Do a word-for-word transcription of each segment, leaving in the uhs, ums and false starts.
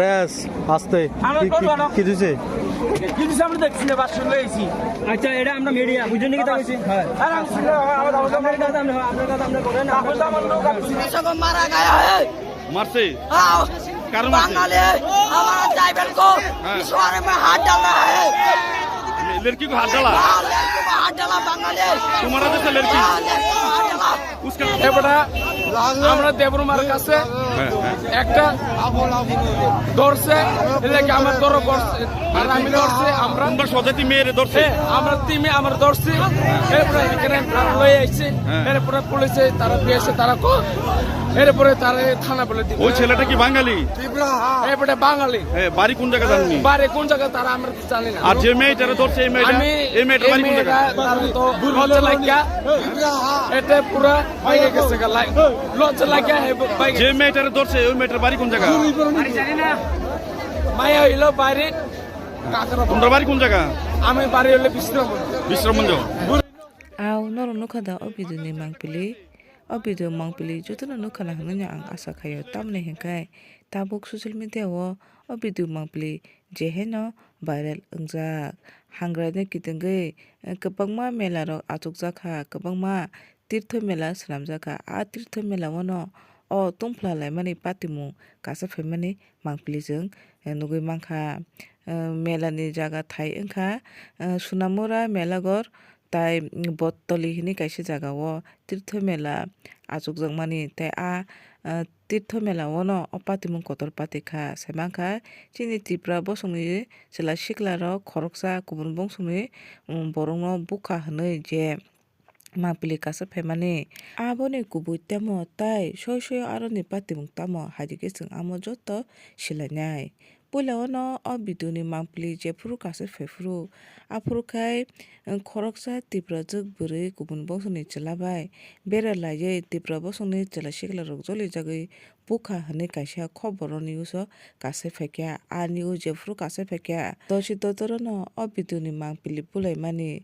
Press, আস্তে। কি, কি, কি দিছে? আচ্ছা, এটা আমরা মিডিয়া, বুঝলেন কি তা হয়েছে? হ্যাঁ। আমরা এটা আমরা, আপনার কথা আমরা করেন। মারা গায়া হে। মারছে? আও। কার মারছে? বাঙালি, আমার ড্রাইভার কো, হ্যাঁ। পিছনে মে হাত ডালা হে। লড়কি কো হাত ডালা? হ্যাঁ, লড়কি কো হাত ডালা, বাঙালি। তোমার হাতে সে লড়কি? হ্যাঁ, লড়কি কো হাত ডালা। এবারে আমরা দেবরুমার কাছে হ্যাঁ, হ্যাঁ। একটা ধরছে, এলাকা আমার ধরো করছে। আর আমি ধরছি, আমরা তোমরা সজাতি মেয়েরে ধরছে? হ্যাঁ, আমরা টিমে আমার ধরছি। এরপরে এখানে আমরা লই আইছি। হ্যাঁ। এরপরে পুলিশে তারা পেয়েছে, তারা কো-, এরপরে তারা থানা বলে দিবে। ওই ছেলেটা কি বাঙালি? এরপরে বাঙালি। হ্যাঁ, বাড়ি কোন জায়গা জানেননি? বাড়ি কোন জায়গা তারা আমরা জানি না। আর যে মেয়েটারে ধরছে, এই মেয়েটা, আমি এই মেয়েটার এই বাড়ি কোন জায়গা? মেয়েটা তার তো লজ্জা লাগিয়া, এটা পুরা বাইকে গেছে গা, লাই-, লজ্জা লাগিয়া হে বাইকে যে মেয়েটারে ধরছে, ওই মেয়েটার বাড়ি কোন জায়গা? মায়া হইলো বাড়ি কাকড়া। তোমরা বাড়ি কোন জায়গা? আমি বাড়ি হইলো বিশ্রামগঞ্জ। Bishramganj. Ao norok nukha da o video ni mangpili? O video mangpili jotono nukha na hinwi no ang asa khaio, tamni hinkhe tabuk social media o o video mangpili je haino viral wngjak. Hangrai no kitingwi, eh, kwbangma mela rok achukjak kha, kwbangma tirtho mela swnamjak kha. A tirtho mela o no o tungphla laimani patimung kasa phaimani mangpili chwng, eh, nugwi mankha. Eh, mela ni jaga thai wngkha, eh, Sonamura Melaghor tai Bottoli hinwi kaisa jaga o tirtho mela achukjakmani. Tai a, eh, tirtho mela o no o patimung kotor pati kha. Sai mankha chini Tripura bosongni chwla sikla rok khoroksa kubun bongsongni, um, borok no bukha hinwi je mangpili kasa phaimani. Aboni kubui tamo tai soi soi aroni patimung tamo hai khe chwng amo joto silainai. Puila o no o video ni mangpili jephuru kasa phaiphuru, aphuru khai, eh, khoroksa Tiprajwk bwrwi kubun bongsoni chwla bai bera laiwi Tipra bosongni chwla sikla rok jolijagwi bukha hinwi kaisa khobor o news o kasai phaikha. A news jephuru kasai phaikha, dosi dodoro no o video ni mangpili bulaimani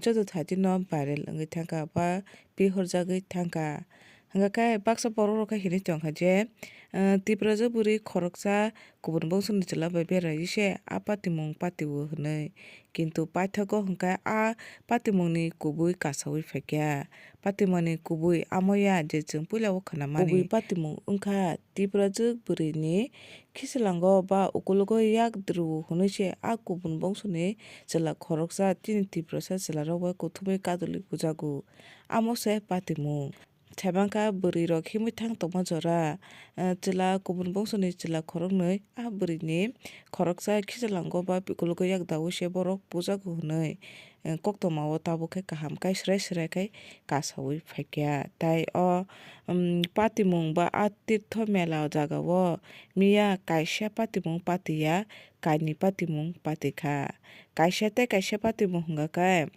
joto thai no viral wngwi thangkha ba bihorjagwi thangkha. Hwnkha khe baksa borok rok khe hinwi tongkha je, eh, Tiprajwk bwrwi khoroksa kubun bongsoni chwla bai beraiwi se a patimung patio hinwi. Kintu paithago hwnkhe a patimungni kubui kasaui phaikha. Patimungni kubui amo ya je chwng puila o khwnamani. Kubui patimung wngkha Tiprajwk bwrwini khichwlango ba ukulogo yak rw hinwi se a kubun bongsoni chwla khoroksa chini Tiprasa chwlarok bai kuthumwi kadulwi bujago. Amo se patimung. Saimankha bwrwirok himwi thang tongma jora, eh, chwla kubun bongsoni chwla khoroknwi a bwrwini khoroksa khichwlango ba ukulogo yak daui se borok bujago hinwi, eh, koktwma o tabuk khe kaham kai swrai swrai khai kasaui phaikha. Tai o, um, patimung ba a tirtho mela o jaga o miya kaisa patimung patiya, kainwi patimung patikha. Kaisa tei kaisa patimung hwnkha khe,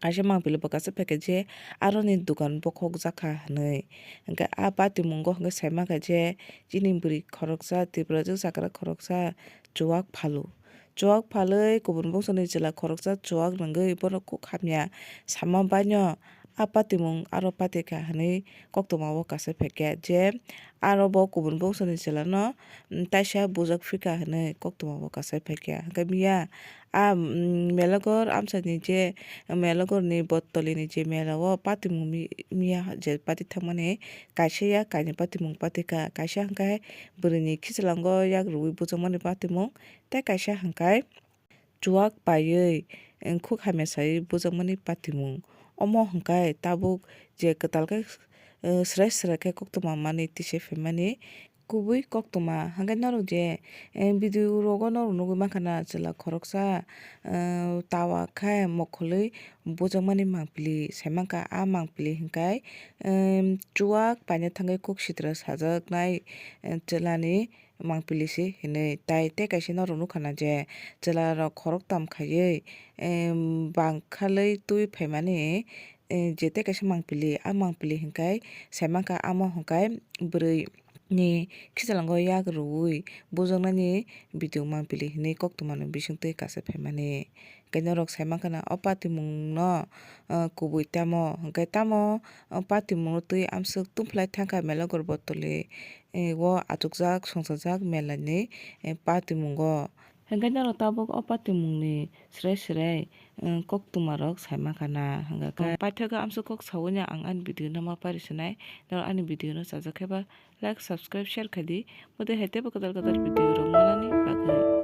kaisa mangpili bo kaisa phaikha je aroni dukan bokhok jakha hinwi. Hwnkhe a patimungo hwnkhe saimankha je chini bwrwi khoroksa, Tiprajwk chakra khoroksa chuwak phalu. Chuwak phalwi kubun bongsoni chwla khoroksa chuwak nungwi bono kok hamya sama baino a patimung aro patikha hinwi koktwma o kasai phaikha je aro bo kubun bongsoni chwlano, mm, taisa bujak phikha hinwi koktwma o kasai phaikha. Hwnkhe miya a, mm, Melaghor amchaini je Melaghorni Bottolini je mela o patimung mi-, miya je pati thangmani kaisa ya kainwi patimung patikha, kaisa hwnkhe bwrwini khichwlango yak rwui bujakmani patimung tei kaisa hwnkhe chuwak paiwi, eh, khuk hamya saiwi bujakmani patimung. Omo hwnkhe tabuk je kwtal khe, eh, swrai swrai khe koktwma manwi tise phaimani kubui koktwma. Hwnkhe norok je, eh, video rogo norok nugwi mankha na chwla khoroksa, eh, tawa khe mokhorlwi bujakmani mangpili saimankha. A mangpili hwnkhe, em, chuwak paina thangwi khuk sitra sajaknai, eh, chwlani mangpili se hinwi. Tai tei kaisa norok nukha na je chwla rok khoroktham khaiwi, em, bangkhalwi twi phaimani, eh, je tei kaisa mangpili, a mangpili hwnkhe saimankha amo hwnkhe bwrwi ni khichalango yak rwui bujaknani video mangpili hinwi koktwmano bisingtwi kasa phaimani. Hwnkhe norok saimankha na o patimungno, ah, kubui tamo, hwnkhe tamo o patimungno twi amswk tungphlai thangkha Melagor Botoli, eh, o achukjak songchajak melani, eh, patimungo. Hwnkhe norok tabuk o patimungni srai srai, eh, koktwmarok saimankha na, hwnkhe paithakgo amswk kok saui no ang ani video no ma pari sinai. Norok ani video no chajak khe ba like, subscribe, share khai di. Bo tei hai teibo kwtal kwtal video rok manani.